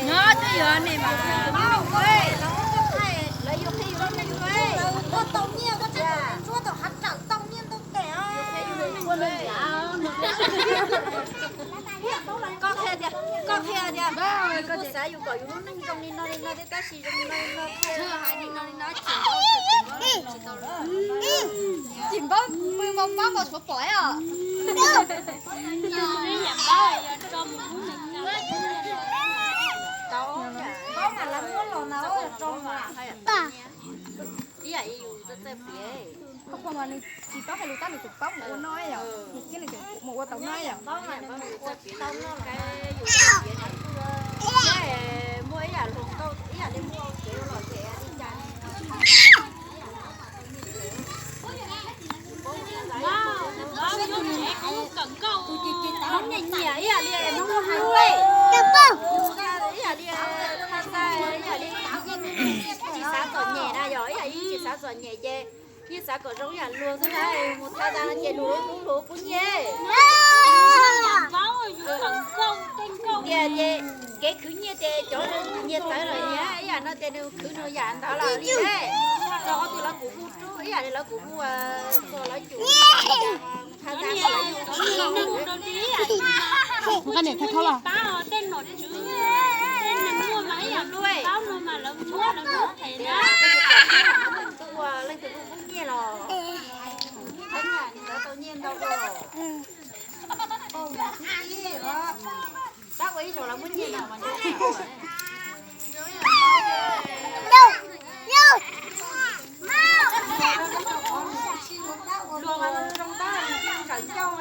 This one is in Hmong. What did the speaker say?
Nyob twb yuav nej mas. Koj tau nyiaj koj tseem ntsuab tau hav rawm tau nyiaj ntau tes os. Koj qhia tias, koj qhia tias, yus kuj xav yus kom yus lub neej zoo li no li no thiab tab sis zoo li no li no thiab. Hais li no li no tsis npaub, tsis npaub, tsis npaub, pw npau pab npau suav pom os. Tau, paub mas lawv muab los na, tau. Ib yam li yus txawj txawj piav. Koj pom mas nws tsis paub hais lus tab nws tseem paub mus ua no yom, nws thiab nws tseem mus ua tau no yom. Muaj ib yam hluas nkauj ib yam li muaj kev ua luam ces li cas. Tus ces ces tau nyiam nyiam ib yam li Hmoob hais ua ib yam li, ib yam li tsis xav txom nyem na yom, ib yam li tsis xav txom nyem ces yeej xav kom zoo ib yam luag xwb na, mus txog tas no ces luag lub hlub pub nyiaj. Tias ces kev khwv nyiaj ces cov nyiaj txawv los nyiaj ib yam no ces nws khwv nws yam ntawd los li. Txog qhov twg lawv kuj hu rub ib yam li lawv kuj hu txog lawv cum. Ua leej twg kuj pub nyiaj los, tab ua ib zaug lawv muab nyiaj los mas luag mas zoo tab ntsawm ncauj.